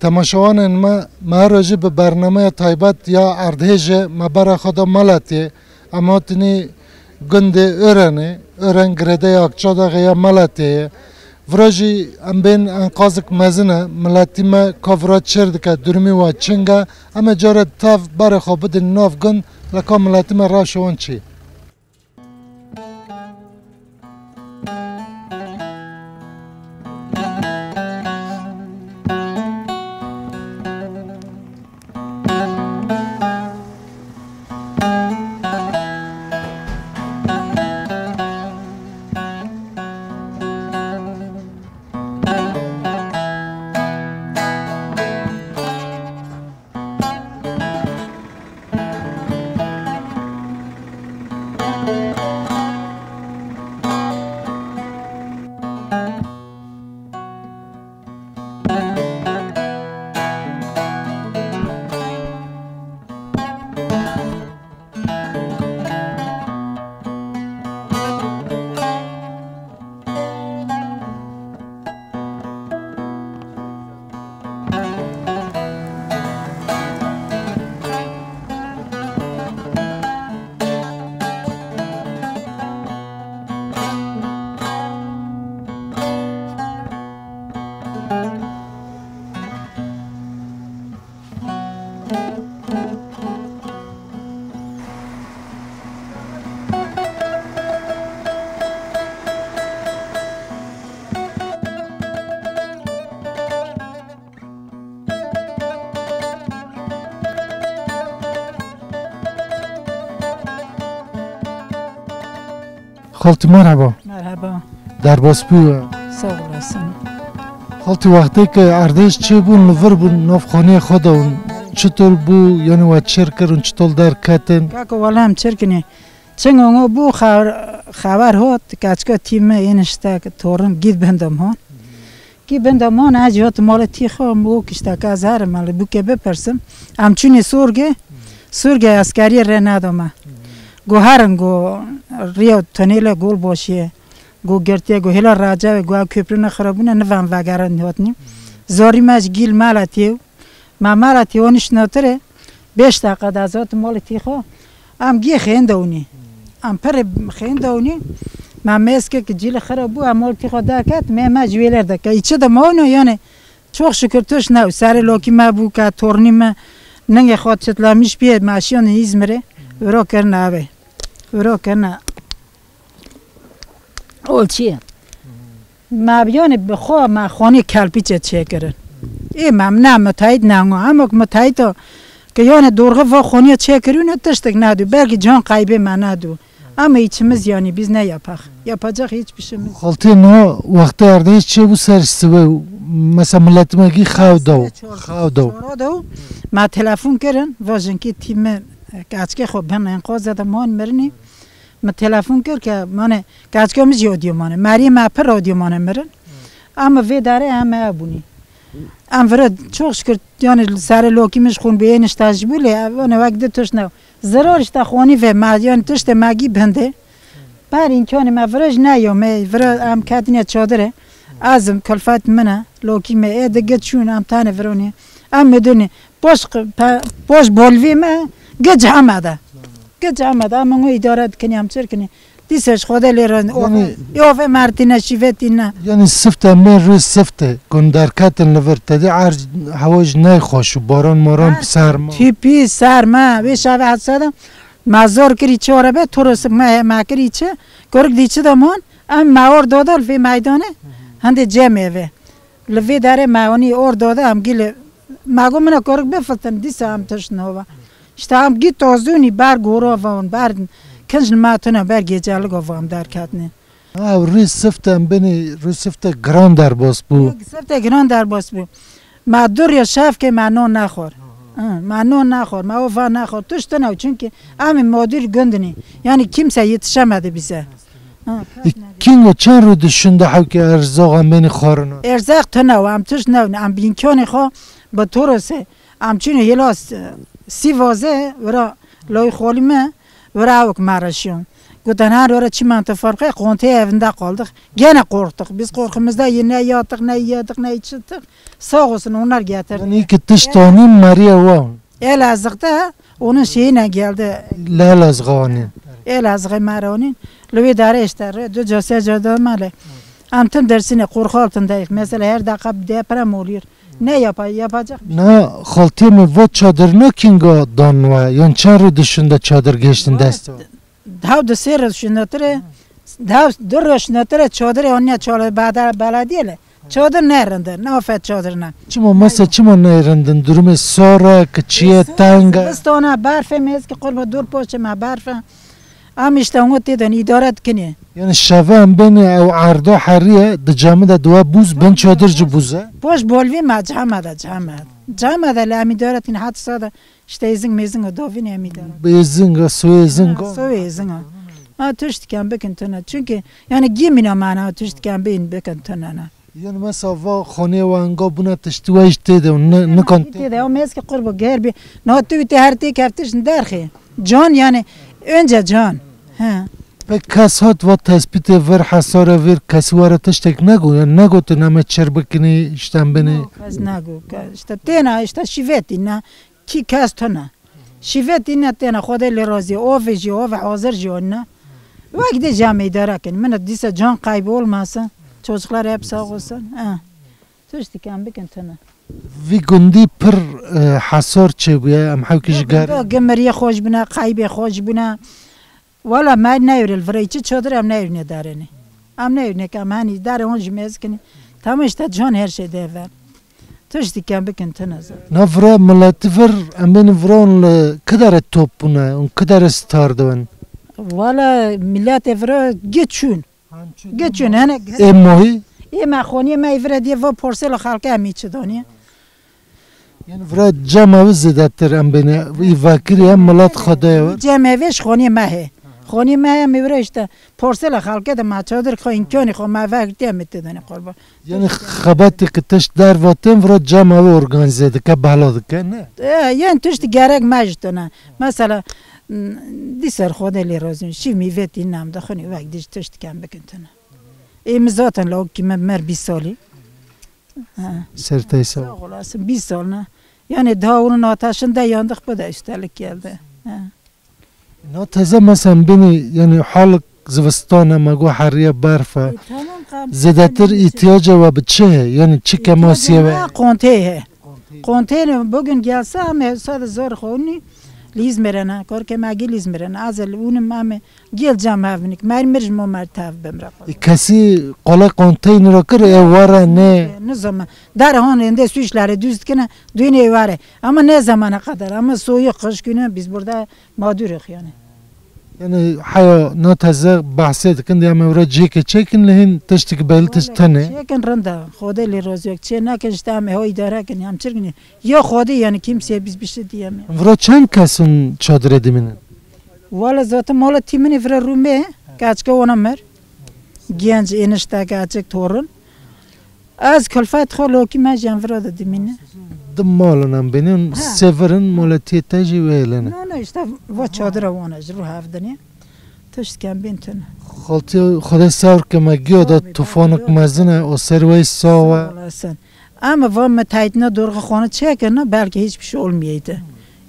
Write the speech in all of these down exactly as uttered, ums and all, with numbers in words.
Temaşewanên me, me her rojî bi bernameya taybet ya erdhêje me berê xo da Meletî. Em hatinî gundê Örenî, Ören girêdayê Akçadağê ya Meletê ye. Vira jî em bên enqazik mezin e, miletî me ka vira çêr dike, durumî wa çing e. Em ê carê tev berê xo bidin nav gund, leka miletî me rewşa wan çi. Xaltî merheba. Merheba. Derbas bî. Sağ olasın. Xaltî, wextê ke erdhêj çêbûn, li vir bûn, nav xaniyê xo de win. Çitor bû, yanî we çêr kirin, çitor derketin? Kako, wela em çêr kinî. Çing ongo bû, xewer, xewer hot, kaçka tîme, ên işte, torin gîd bindom hon. Kî benda mon, ez jî hot mala tî xo, mi o kişta ka ez herim, ez li bûke bipirsim. Em çûnê sorge, sorge eskerîye rê nedo me. Go herin, go rîya tunêle gol boşîye, go girtîye, go hêla racawe, go ew köprüne xirabûne, nivan vegerin hotnî. Zorî me ji gîl mala tîyew. Ma mara tî onîş notirê, beş deqa de ez hot molî tî xo. Em gî xênde unî. Em pirê xênde unî. Ma meske ki cîli xira bû, em molî tî xo derket, me, me ji wêler de ke. Îçi de ma ono, yani, çok şükür tuş ne. Serê lokî me bû ke tornî me ningê xo çitlamiş bîye, ma şiyon Îzmirê. Viro kirine eve. Viro kirine. Olçî. Ma biyonê bi xo ma xonî kelpîçe çêkirin. Ê ma ne müteahhit ne ngo. Ama müteahhit o ki yonê dorği va xonîye çêkirîno tiştik nedû. Belkî can kaybê ma nedû. Ama içimiz yani biz ne yapak? Yapacak hiçbir şeyimiz. Xaltê no wextê erdhêj çê bû ser siwe. Mesela miletî me gî xew dew. Xew dew. Çora dew. Ma telefon kirin. Vajin ki tîme kaçkê xo bin enqaze de man mirinî. Mi telefon kir ke, mane, kaçka mi jî odîyo mane. Meriyê me pir odîyo mane mirin. Ama vê dare em hebûnî. Em vira çok şükür, yani, serê lokî mi ji xûn bê, ên işte ji bû lê, yani, wek di tişt ne. Zirar işte xonî ve me, yani, tiştê me gî binde. Ber îmkanê me vira jî neyo, me vira em ketine çadire. Ez im, kulfet min e, lokî me, ê di gi çûn, em tane vironî. Em midunî. Poş, pe-, poş bolvê me, gic heme de. Gic heme de, ama ngo îdare dikinî, em çir kinî. Dîse ji Xwedê lê re, yanî, ove, ove mertîne, şîvetîne. Yanî sifte me rû sifte, gunderketin li vir, tedî erc, hewa jî ney xweş û baran maran, serma. Tîpî, serma, vê şeve hesede, ma zor kirî çi orebe, torosik me, ma kirî çi, korik dî çi de mon, em ma or dodal vê meydane, hende cem eve. Li vê derê me onî or dode, em gî li, me go mina korik bifiltin, dîsa em tişt nova. Îşte em gî tozûnî ber goro va on, ber kinc li ma tune, ber gêcelik va em derketnê. Ha, rû sifte em binî, rû sifte giran derbas bû. Rû sifte giran derbas bû. Ma dur ya şev ke ma non nexor. Hı, ma non nexor, ma o va nexor. Tişt tune, çünkü em modîr gundinî. Yani kimse yetişemedi bize. Ha, e, kingo çend rû di şûnde hewkê erzaq em benî xwarina? Erzaq tune, em tişt newne, em bîmkanê xo bi torose, em çûnê hêla s-, sî vaze, vira loy xolî me, vira ewk me re şiyon. Gotan her ora çimanto farqe, konteyê evinde kaldık. Gene korktuk. Biz korkumuzda yine yattık, ne yedik, ne içtik. Sağ olsun, onlar getirdi. Yani iyi ki tişt anîn Maria wa. Elazığ'da onun şeyine geldi. Elazığ'a anîn. Elazığ'a ma ra anîn. Lüve dare işte, re, dü case cadamale. Am tim dersine korku altındayız. Mesela her dakika bir deprem oluyor. Ne yapa-, yapacak? Na xaltê mi va çadirna kinga dan wa? Yan çend rê dişinde çadir geçtin dest wa? Daw di sê roj şinatire, daw di roj şinatire çadire onîya çadire bada belediye le. Çadir ne rindin, ne afet çadirine. Çima masa çima ne rindin? Durumê sara, ki çiye, tenge. Zivistana berfe, mezki qurba dur poçe ma berfe. Am işte onu têden idare dikinê. Yani şeve em benê ew erdo heriye, di cami de duwa buz, ben çadir ci buze. Poş bolvî ma cama de, cama. Cama de le em idare dikinê hat sada. İşte êzing mêzing o dovîn emî de. Êzing o, soyê êzing o. Ha, soyê êzing o. Ha, tuşt diken bikin tuna. Çünkü yani gimîna mana tuşt diken bin bikin tuna na. Yani mesela va xonê wenga buna tiştî wa îş têde, ne, nikan têde. Têde, o mezki qurbu gerbi. Na tu te her tê keftiş derxi. Can yani, önce can. Ha. Pek kes hat va tespitê vir, hesarê vir, kesî were tiştek nego, yani negotin eme çir bikinî, işten binî. Yok, kes nego, kes, işte têna, işte şivetî na. Kî kes tuna. Şîvet îna têna, Xwedê lê razî, o vejî, o ve hazir jî onîna. Wek de cam îdare kin. Min dîsa can kaybı olmasın. Çocuklar hep sağ olsun. Ha. Tuştî kem bikin tuna. Vî gundî pir, e, hesar çêbûye, em hewkî ji ger. Gimiriye xweş bûne, kaybê xweş bûne. Wala ma nêwril virey çi çadir em nêwrine darenê. Em nêwrine ke em henî dare hon jî mezkinî. Tamam işte can her şey dever. Tiştî kem bikin tine zor. Na vira mileti vir em bênin vira on li kidere top bûne, on kidere star diwin. Wala milletê vira geçûn. Geçûn hene. Ê moyî? Ê me xonî me vira diye va porsela xalke em çi donî. Yani vira cem evi zêdetir em bêne, î vekirî hem milet xwe de ev. Cem evi ji xonî me he. Xonî me he, mi vira işte porsela xalke de ma çadir xo, îmkanî xo ma vekirtiye mi têdane qurban. Yani xebatî ki tişt dervatên vira cem evi organîze dike, bela dike, ne? E, yani tiştî gerek me ji tine. Mesela, m, dîser Xwedê lê razî, şîv mî vetî nam de xunî vek dij tişt kem bikin tine. Ê mi zaten lawikî me mer bîst salî. Ha. Ser te sağ ol. Sağ olasın. Bîst sal ne? Yani daha onun ateşinde yandık, bu da üstelik geldi. Ha. Na teze mesela bini yani halik zivistane me go heriye berfe. E, tamam, kam-, zêdetir sen ne ihtiyacê we bi çi he? Yani çi kemasiye we? Ihtiyacım ha, kontey he. Konteyner bugün gelse ama sade zor xonî lîz merena. Korke ma gî lîz merena. Azel unim ame gel cam havnik. Mer mir jmo mer tav bemra. E, kesî qolay konteynera kir, e, wara ne? Ne zaman? Dar hon rende su işleri düz dikine, düğün evare. Ama ne zamana kadar? Ama soğuk kış günü biz burada mağduruz yani. Yani haya na teze bahse dikin, ya mevra cêke çekin, lehin tiştik bel tiş tene. Çekin rinda, Xwedê lê razî yok. Çê nekin işte em ho idare kin, em çirkin. Ya Xwedê yani kimseye biz bir şey diyemiyor. Vira çend kesin çadire diminin? Valla zaten mala timini vira rume, kaçka ona mer. Genç enişte kaçık torun. Ez kulfet xo lokî me jî em vira de dimîne. Di malin em bênin, ha, sê virin, moletiyê te jî wêlene. No, no, işte va çadira wana ji ru hevdinê. Tişt kem bên tune. Xaltî Xwedê sewr ke me giyo de tufanik mezin e, o ser wey sawa. Sağ olasın. Ama va müteahhitine dorğu xonu çekirna, belki hiçbir şey olmayaydı.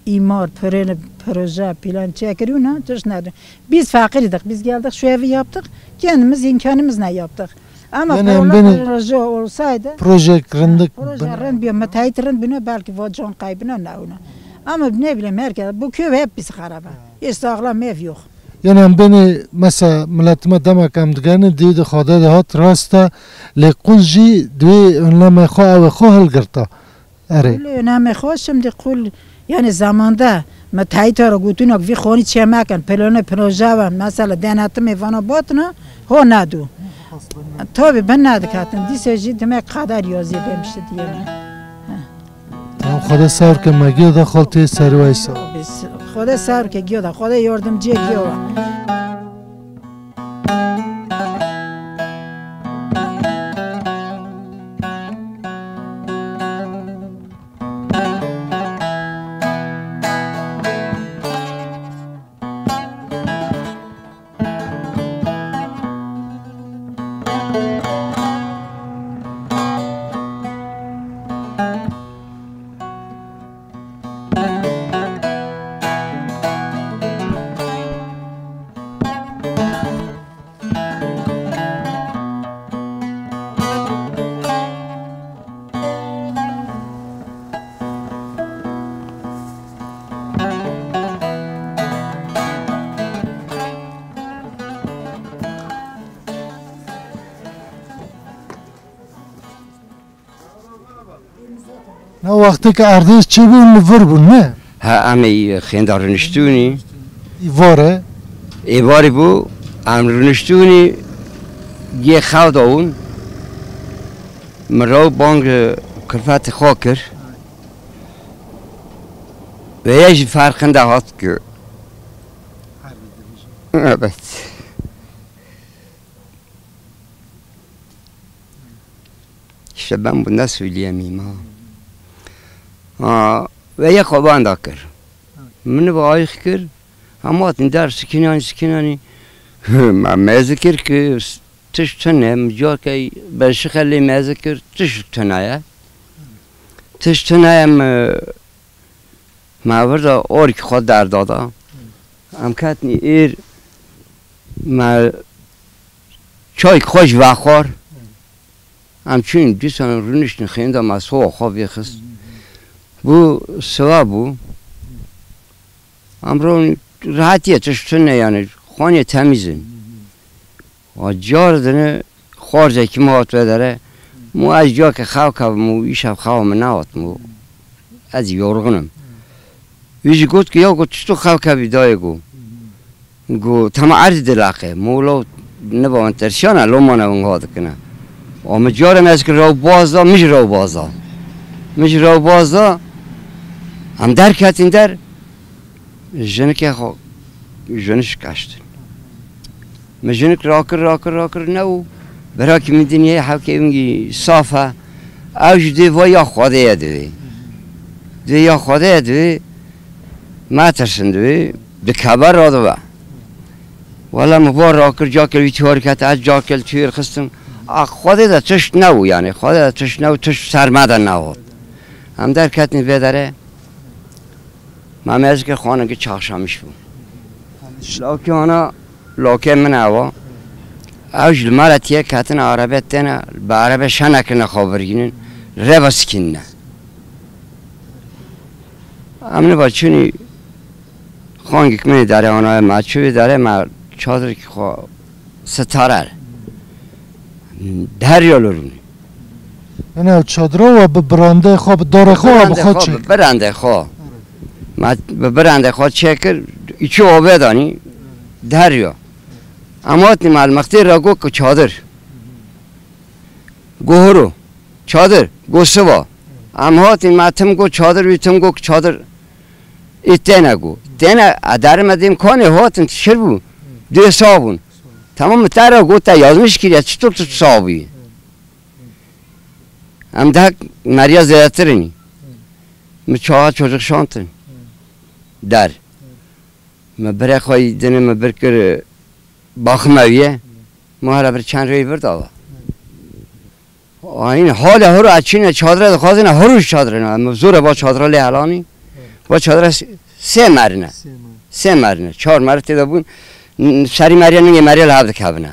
İmar, pırını, proje, plan çekirina, tişt nedir. Biz fakirdik, biz geldik şu evi yaptık, kendimiz imkanımızla yaptık. Ama yani proje, proje olsaydı, proje rindik, proje rind bir müteahhit rind bine belki va can kaybına ne ona. Ama ne bileyim herkes, bu köy hep biz haraba. Hiç sağlam ev yok. Yani em bênê mesela miletime demek em digerine dî di xade de hat rast e, lê qul jî duyê önlemê xo ewê xo hilgirta. Erê. Qul önlemê xo şimdi qul yani zamanda müteahhit ara gotuna vî xonî çê mekin, plano proje ve mesela denetimê vana batna, ho nadu. Tabi ben nadikatin, dîse jî demek qeder yazî demişti diye. Tamam, Xwedê sewr ke me giyo de xaltê serwey sa. Xwedê sewr ke giyo de, Xwedê yardımcı giyo. Ha, wextê ke erdhêj çêbûn, li vir bûn, ne? Ha, em ê xênda riniştûnî. Î vore? Ê varî bû, em riniştûnî, gê xew dawûn. Mi rew bang, e, kulfetê xo kir. Veye jî ferqinde hat ki. Evet. İşte ben bunda söyleyemeyim ha. Ha, ve ya koban da kir. Mini ve ayık kir. Ama atin der sikinani sikinani. Ma mezikir ki tış tine, mi cakey ben şixelê mezikir tış tine ya. Tış tine ya mi Ma virda orkî xo derdada. Em ketnî êr, ma çay xo jî vexwar. Em çûn dîsan rûniştin xênda ma sowa xo vêxist. Bu siwa bû. Em ronî rehetîye tişt tune yanî, xonîye temîz in. Wa car dine xwarzekî mi hat vedere. Mu ez ca ke xew kevim û îşev xewa mi newat mu. Ez yorgun im. Wî jî got ki ya got çito xew kevî dayê go. Go tema erdî dilaqe. Mu lo niba win tersiyana lo mana win ha dikine. Wa mi carê mi ez ki rew baz da, mi jî rew baz da. Mi jî rew baz da. Em derketin der. Jinikê xo, jinik şikaştin. Mi jinik rakir, rakir, rakir new. Bira ki mi dinyayê hewkê wingî saf e. Ew jî dê va ya Xwedê ye divê. Dê ya Xwedê ye divê. Metirsin divê. Di keber ra dive. Wela mi va rakir, cakel wî tîhar ket, ez cakel tîhar xistim. A Xwedê de tişt new yanî. Xwedê de tişt new, tişt ser me de newat. Em derketin vê dere. Ma mezikê xo ana gi çaxşamîş bû. Lakê ana, lakê min ewa. Ew jî li me re tiye ketine arebe têne, bi arebe şene kirine xo virgînin, reba sikînine. Em niva çûnî xangik min ê dare ana, ma çû vê dare, ma çadirkî xo sitarer. Derya li rûnî. Yanî ew çadira wa bi birandeyê xo, bi dorê xo wa bi xo çêkir? Bi birandeyê xo. Ma bi birandeyê xo çêkir, îçî obe danî, derya. Em hatî malmixtê ra go ki çadir. Go huro, çadir, go siva. Em hatî ma tim go çadir, wî tim go ki çadir. Ê têne go. Têne, a derime dêm kanê hatin şir bû. Dê sa bûn. Tamam mi te ra go te yazmiş kiriye, çitur tu sa bûyî? Em dehek meriya zêdetir inî. Mi çawa çocuk şantin. Der. Mi birê xo yî dinê mi bir kir, baxime wîye. Mi hera bir çend rey vir dawa. Aynen, hale hur açine çadire de xwazine hur çadire ne. Mi zore ba çadire lê helanî. Ba çadire s-, sê merine. Sê mer. Sê merine. Çar meri tê de bûn. N-, serî meriye ningê meriye li hev dikevine.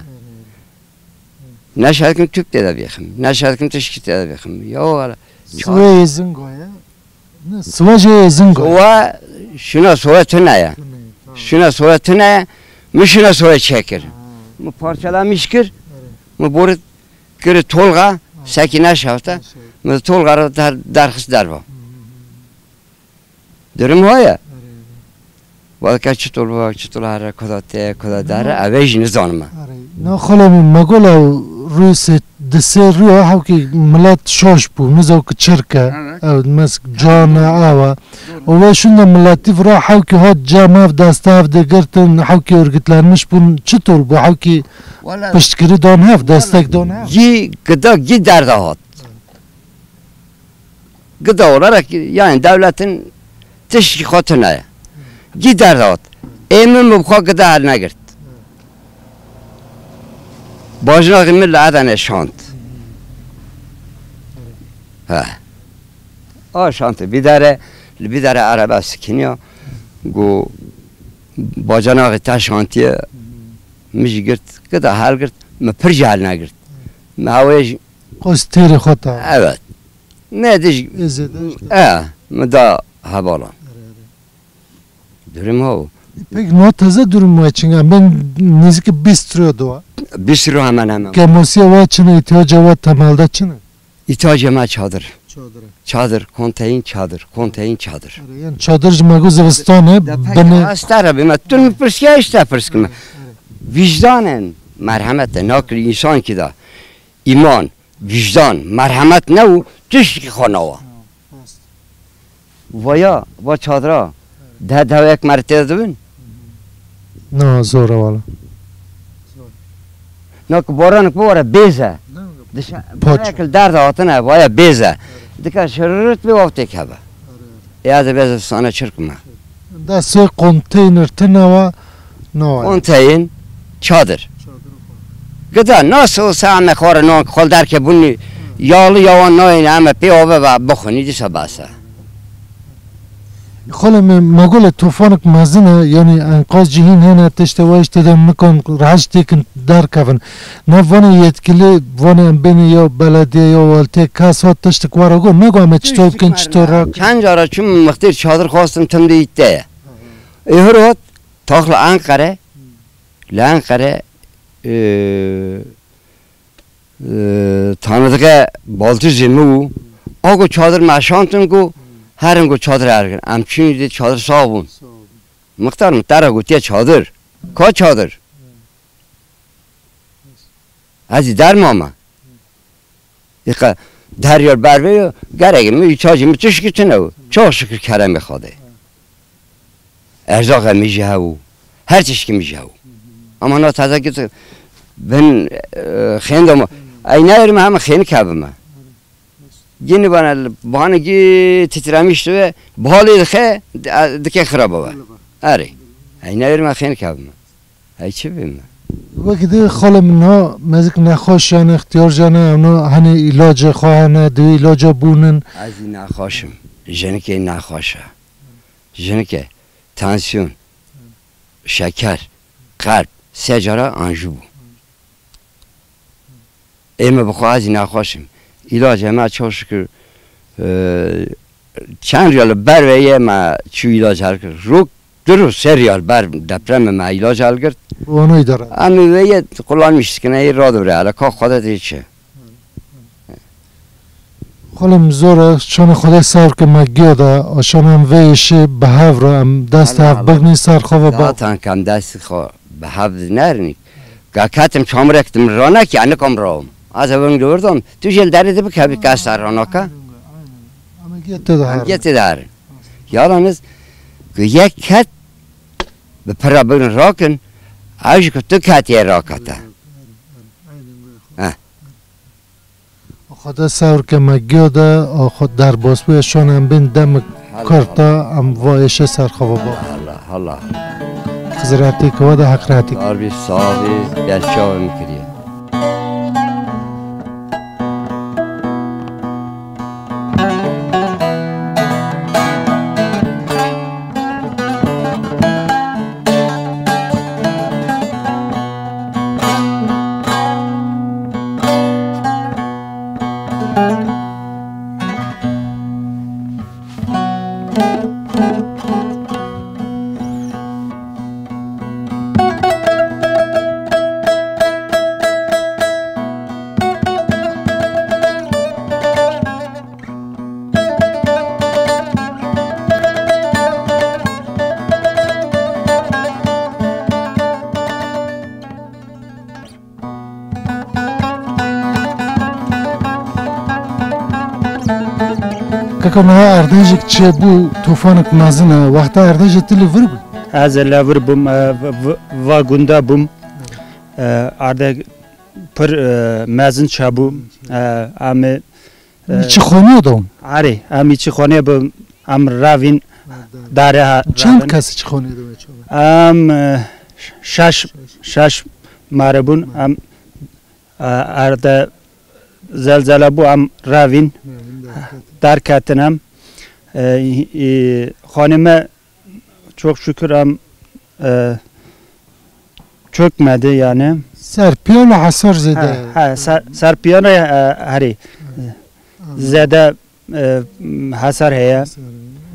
Neşedim tüp tê de bêxim. Neşedim tişkî tê de bêxim. Ya wala. Siweyê zingo ye. Ne, siwa jê zingo ye. Siwa, şuna siwa tune ye. Tune ye, tamam. Şuna siwa tune ye. Mi şuna siwa çekir. Ha. Mi parçalamış kir. Evet. Mi borit kiri tolga, ha, seki neşafta. Neşafta. Mi tolga ra der-, derxist derva. Hı hı hı. Durum ha ya. Arê, arê. Wala ke çitur bû, çitur here, kuda te, kuda dere, eve jî nizanime. Arê. Na xole mi megola rûyê se, di sê rûya hewkî milet şaş bû, nizaw ki çirke. Evet. Ew mesk cane awa. Doğru. O ve şunda milletî vira hewkî hat cem hev, dest hev de girtin, hewkî örgütlenmiş bûn. Çitur bû, hewkî piştgirî dan hev, destek dan hev. Gî gida, gî derda hat. Gıda olarak yani devletin tişkî xo tune ye. Gî derda hat. Ê min mi bi xo gıda hel negirt. Bajnaxî mi li Edenê şand. He. A şantê bîdere, li bîdere erebe sikiniya. Go bacanaxî te şantiye. Mi jî girt, gıda hel girt. Mi pir jî hel negirt. Mi hewê jî Qos têrê xo ta. Evet. Ne dij. Ê zêde işte. E, mi da hevalan. Erê, erê. Durum ha o. Peki no teze durum wa çinga? Ben nêzîkî bîst ro do. Bîst ro hemen hemen. Kemosiya wa çine, îhtiyacê wa temelde çine? Îhtiyacê ma çadir. Çadir, konteyîn çadir, konteyîn çadir. Erê, yanî çadir jî ma go zivistan e, binê. Hasta ra bîme. Tu mi pirsiya, îşte pirs kime. Vicdanen, merhemet de, nakil însan kî da. Îman, vicdan, merhemet ne û tişt kî xo nawa. Vaya, va çadira, de dewek merdê têde dibin. Na, zor e wala. Na ki boranik biware bêze. Dişe, paç. Derd hatine, vaya bêze. Dika şirrit bê, waw têkeve. E, ez ê bêze sana çirkime. Da sê konteyner tine wa, no wa. Konteyn, çadir. Gida, nasıl olsa ame xore non, xol derke bunni, yalı yawan noyne ame pê ove va bixuni disa basa. Xole mi, ma gole tufanik mezin e, yanî enqaz cî hîn hene, tiştê wa îşte de nikon rahat têkin derkevin. Ne vanê yetkili, vanê em bênê ya belediye ya waltê, kes hat tiştik wara go, nego ame çito bikin, çito rak. Çend cara çim mixtêr çadir xwastin tim de îtte ye. Ê hir hat taxla Enqere, li Enqere, e, e, tanıdığı baltuzê mi û, a go çadir meşantin go, herin go çadir ergin. Em çînî de çadir sax bûn. Mixtar mi tera gotiye çadir. Ka çadir? Ez zî derma me. Îqa deryar berve yo, gerek mi, îhtiyacê mi tişkî tine yo. Çok şükür keremê Xwedê. Erzaqê mi jî hew. Her tişkî mi jî hew. Ama na teze git bin, e, xênda ma. Ey neyir mi heme xêni kebime. Gini bana, bana gi titremiş ve balê dixe, dike xiraba ve. Erê. Ey neyir mi xêni kebime. Ey çi bîme? Wekî de xalê min ha, mezik nexweş yanî, îxtîyar yanî, ewna henê îlacê xwe hene, di îlaca bûnin. Ez zî nexweş im. Jinikê nexweş e. Jinike tansiyon, şeker, qelb, se cara anjî bû. Ê mi bi xwe ez zî nexweş im. Îlacê me çok şükür, e, çend riyal berve yê me çû îlac her kir. Rok di roj se riyal ber depremê me îlac helgirt. Wano îdare. Em veye kullanmış kine, ê rado re hele ka Xwede dê çi. Xolê mi zor e, şona Xwedê sewr ke me giyo de, a şona em vê îşê bi hev ra, em dest hev bigrin, ser xo ve ba. Zaten kem destê xo bi hev nerinî. Ga ketim çamurek tim rana ki, ani kom rawim. Az evim gördüm. Tu jel derê de bikebî kasa ranaka. Ama giye tê de herin. Giye tê de herin. Yalnız ki yek ket bi pira bigrin rakin, ew jî ki tu ketiye rakata. Heh. Xwede sewr ke me giyo de, a xwe derbas bûye, şon em bên demik kurta, em va êşe ser xwe ve ba. Allah, Allah. Xizir hetî ke wede, Heq hetî. Dar bî, sax bî, berçawe mi kiriye. Kaka, niha erdhejêk çêbû, tufanik mezin a, wexta erdhejê tu li vir bû? Ez li vir bûm, e, v-, v-, va gunda bûm. E, erdhê pir, e, mezin çêbû. E, em ê, e, çi xonîye de? Erê, em çi xonîye bû, em revîn dare ha. Çend kes çi xonîye de? Em, e, şeş, şeş mare bûn. Em, e, erdê zelzele bû, em revîn derketin em. E, e, xonîye me çok şükür em, e, çökmedi yani. Ser piyano hasar zede. Ha, ha, ser, ser piyano, e, herî. Zede, e, hasar heye.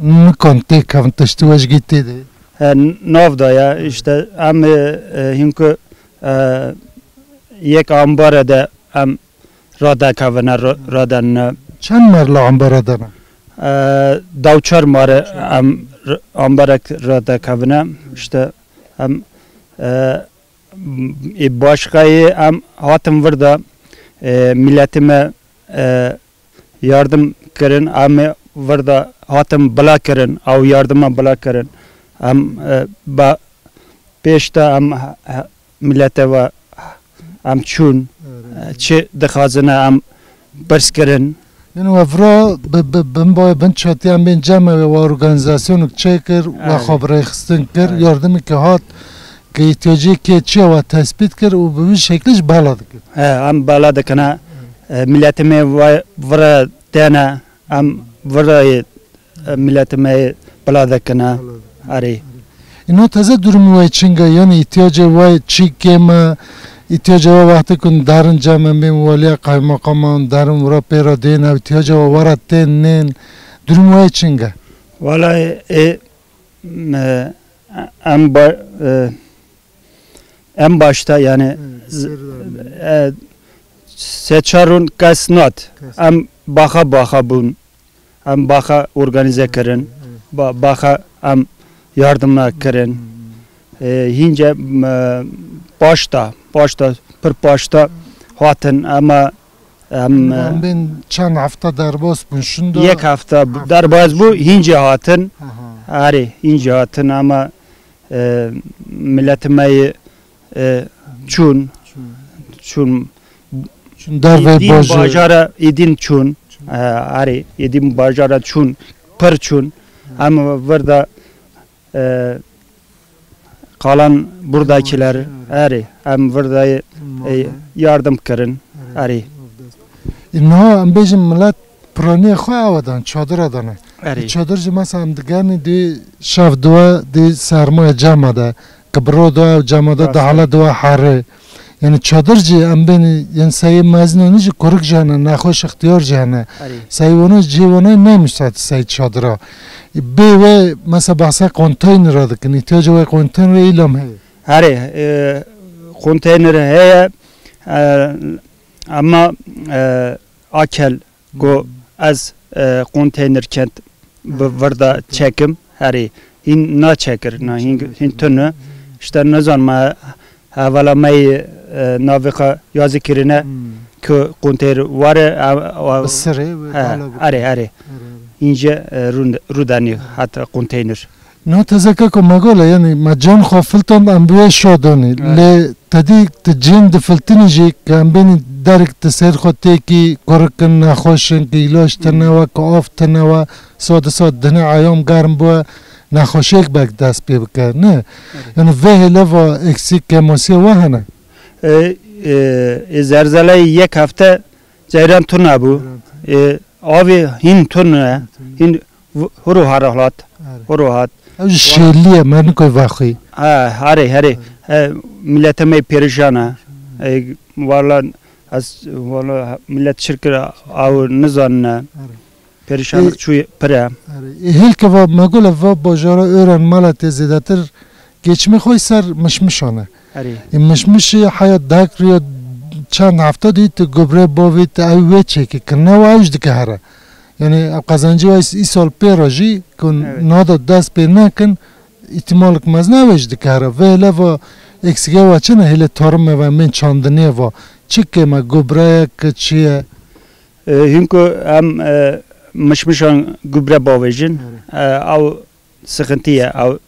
Nikon tê kevin tiştî wecgî tê de. E, nav da ya, işte em, e, e, hinkû, e, yek ambare de em radekevine, ra-, radenine. Çend merla ambara dana? E, daw çar mare em r-, ambarek ra dekevine. İşte em, e, ê başkayê em hatin virda, e, miletime, e, yardim kirin, em ê virda hatin bila kirin, ew yardima bila kirin. Em, e, ba, pêş de em he-, he-, milete ve em çûn, e, çi dixwazine em pirs kirin. Yanî we vira bi, bi, bin boye bin çatiyan bên cem ewe, we organîzasyonuk çêkir, we xwe bi rêxistin kir, yardimî ke hat, ke îhtiyacê kê çi ya we tespît kir û bi vî şeklî jî bela dikir. He, em bela dikine, e, miletê me ve-, vira dene, em virayê, e, miletê me yê bila dekine. Erê. Îno teze durumê we çing a? Yanî îhtiyacê we çi kêm a? Îhtiyacê we wextê ku derin cem em bên, walîya, qaymaqaman derin vira pê ra dên, ew îhtiyacê we wera tên nên. Durumê we çing a? Wala, e, m-, e, em ba-, e, en başta yanî, e, se çar rûn kes nat. Em baxa baxa bûn. Em baxa organîze kirin. Ba-, baxa em yardima kirin. E, hînce, m-, paşta, paşta, pir paşta hatin, ama em, e, em bên çend hefta derbas bûn, şindo? Yek hefta derbas bû, hînce hatin. Erê, hînce hatin, ama, e, miletê me yê, e, çûn, çûn. Çûn dervey bajara. Îdîn çûn. E, erê, îdîn bajara çûn, pir çûn. Em virda, e, kalan buradakiler, erê, em virdayê, e, yardim kirin. Erê. Îna em bêjin milet piranîyê xo ewe dan, çadira dane. Erê. Çadir jî mesela em digernî dê şev diwa dê sermaya cema de, ki bi ro diwa ew cema de, dihale diwa herê. Yanî çadir jî em bênî, yanî seyê mezinonî jî kurik jî hene, nexweş ixtiyar jî hene. Erê. Seyê wona cihê wona nê musat sey çadira. Bê we mesela behsa konteynera dikin, îhtiyacê we konteynera îlam heye. Erê, e, konteyner heye, e, ama, e, akel go ez, e, konteyner kent bi virda çekim, herî hîn naçekir, na hîn, hîn tune. İşte nizan ma hevala me yê, e, naviqa yazı kirine ki konteyner ware, a, a, bi sirê ve, he, erê, erê. Hînce, e, rû, rû danî hata konteyner. Na teze keko, ma gola, yanî ma can xo filtand, em bi wê şadonî. Evet. Lê tedî ti cên difiltinî jî, ke em bênî derik ti seyr xo têkî, kurik in, nexweş in, ke îlaç tine wa, ke av tine wa, sade sade dinê eyam germ biwe, nexweşiyek belk dest pê bike, ne? Evet. Yanî vê hêle va eksîk kêmasîye wa hene? E, e, e, zelzeleyê yek hefte ceyran tune bû. Ceyran tune. E, avê hîn tune, hîn tune. Hîn V-, huro har hat. Erê. Huro hat. Ew jî şêlî ye, me nikoy vexwî. Ha, herê, herê. E, miletê me perîşan e. E, wala, ez, wala, milet şikir aw nizanine. Erê. Perîşan çûye pir e. Erê. E, hêl ke va, me gole va bajara Ören mala te zêdetir geçimê xo ser mişmişan e. Erê. E, mişmişî heya dak rîya çend hefta dî ti gubre bavî ti ew wê çêkî kirine û ew jî dike here. Yanî ew qezencê wa îs-, îsal pê ra jî ku nada dest pê nekin, îhtîmalik mezin ew jî dike here. Vê hêle va eksîgê wa çin e, hêlê tarime ve, mên çandinê va. Çi kêm e, gubre ye ki çi ye? E, hînko em, e, mişmişan gubre bavêjin. E, ew sıkıntı ya, ew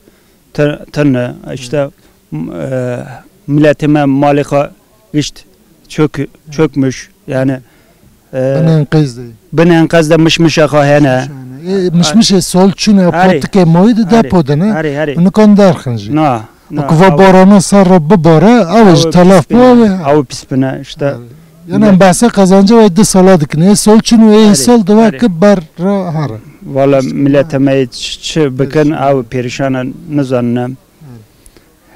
tı-, tını, işte, m-, e, milletê me malê xo gişt çök-, çökmüş, yani, e, bin enkaz de. Bin enkaz de mişmişa xo hene. Mişmişa hene. E, mişmişê sol çûne, potikê moyî de depo de ne? Erê, erê. Nikan derxin jî. Na, na. Ku va barana ser ra bibare, ew jî telef bo, ew pis bine, işte. Yanî em behsa qezenca wey di sala dikin. Ê sol çin û ê îsal diwa ki ber ra here. Valla milletê me çi, çi bikin, ew perîşan e, nizanine.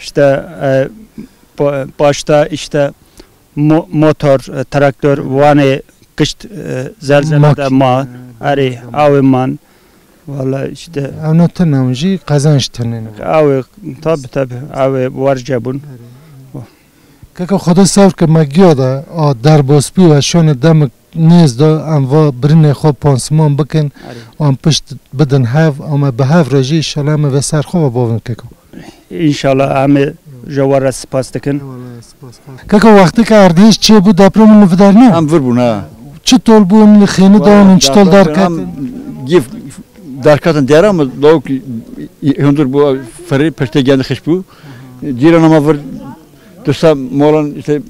İşte, e, pa-, paşta işte mo-, motor, e, traktor, vanê kişt, e, zelzele de ma, erê, awê man. Valla işte. Ewna tine jî qezenc tine. Awê, tabi, tabi, awê warce bun. Keke Xwedê sewr ke me giya de a derbasbî we şone demik Nêz de em va birinê xo pansiman bikin, Erê. Em pişt bidin hev, ama bi hev re jî înşallah em ê ve ser xo ve bavin keko. Înşallah em ê jewa re spas dikin. Eyvallah, spas. Keko, wextê ke erdhêj çêbû, deprem li vir der ne? Em vir bûn, ha. Çitol bûn, xêni danin, çitol derketin? Gîf derketin dêra mi, lawik hundir bû, firî, piştê gendi xişk bû. Cîrana ma vir, disa molan işte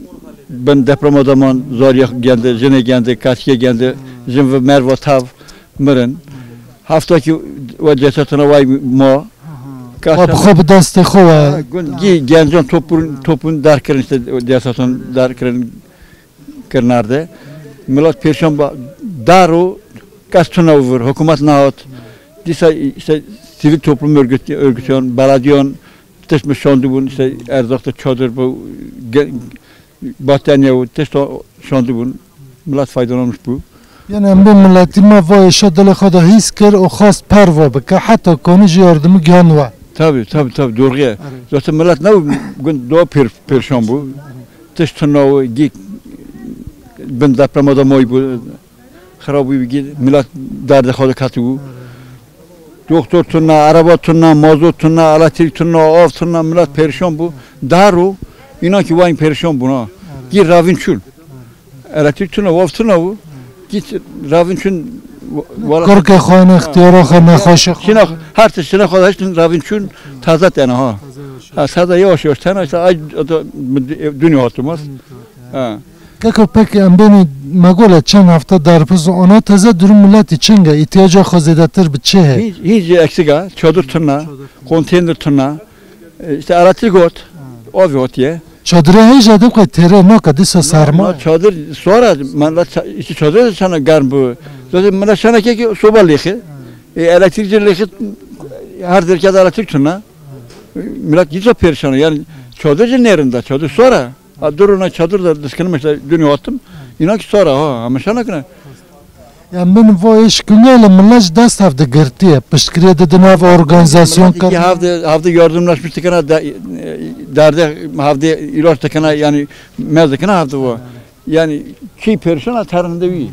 bin deprema de man, zarîya gendi, jinê gendi, kaşîye gendi, jin vi merva tav, mirin. Hefta ki we cesetuna way ma. Wa bi xo bi destê xo we. Ha, gun-, gî gencan topun, topun dar kirin işte, o cesetun dar kirin, kirin arde. Milet perişan ba, dar o, kes tuna vir, hukûmet nahat. Dîsa işte sivil toplum örgüt-, örgütüyon, belediyon, tişt mi şandibûn, işte erzaq da çadir bu, ge-, battaniye û tişt şandibûn. Milet faydalanmış bû. Yani em bê miletî ma va êşa dilê xo de hîs kir û xwest perva bike, heta kanî jî yardimî gihan we. Tabii, tabii, tabii, doğru ye. Evet. Zaten milet ne gün doğa per-, perişan bu. Tişt tuna o, gî bin deprema da moy bu. Xirab bû, gî milet derdê xo de ketibû. Doktor tuna, araba tuna, mazot tuna, elektrîk tuna, av tuna, milet perişan bû. Dar o, înan ki wayn perişan bûn ha. Gî ravîn çûn. Elektrîk tuna, av tuna bû. Gî ravîn çûn, wala. Kurkê xo ne, ixtiyara xo ne, xweşê xo. Şina, her tişt şina xo de hiştin ravîn çûn, taze tena ha. Ha, taze yavaş yavaş tena işte ay, o da dünya hatırmaz. Ha. Keko, peki em bênî megole çend hefte derpiz, ona teze durum miletî çing e? Îhtîyaca xo zêdetir bi çi hê? Hîç, hîç eksik a. Çadır tuna, konteyner tuna, e, işte elektrik ot, o vi ot ye. Çadire hêja de koy tere naka dîsa serma. Na çadır sonra, mela ça-, işte çadır sana germ bu. Zaten mela sana ki soba lêxi. E, elektrikçi lêxi, her derkede elektrik tuna. Milet gîca perişan o. Yani çadır cî nêrinda, çadır sonra. Ha, duruna çadır da diskinime işte dün attım. İnan ki sonra ha, ama şana kine. Ya min vo eşkine ile millet dest hevde girtiye. Piştkiriye de dinav organizasyon kar. Hevde, hevde yardımlaşmış dikene de, e, derde hevde ilaç dikene yani mez dikene hevde vo. Yani ki perişan a terinde vi.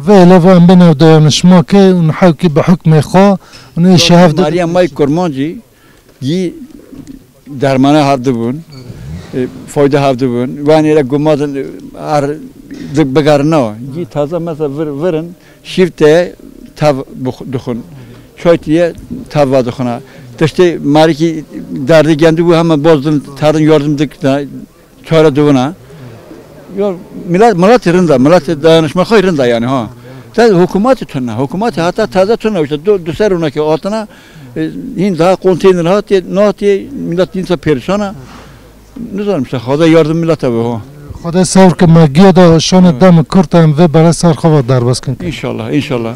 Ve ele van bin ev dayanışma ke un hewki bi hukmê xo un eşe hevde. Mariya may kurmancî. Yî dermane hevdi bûn, e, fayda hevdi bûn. Wen êre gumadin, e, her di-, bigarina. Yî taze mesela vir-, virin, şîv te tev bix-, dixun. Çay tiye tev va dixuna. Tiştê marîkî derdê gendi bû, hemen bozdin, terin yardım dik, çare dibina. Yo, millet, millet rind a, millet dayanışma xo rind a yani ha. Te hukûmetî tuna, hukûmetî hata taze tuna, işte du, du serr ona ki hatına, e, hin daha konteyner hatiye, no hatiye, millet insa perişan a. Nizanim işte, Xwedê yardım millet abi ha. Xwedê sewr ke ma giya da şone dem kurt em ve bere ser xo va derbas kin. İnşallah, inşallah.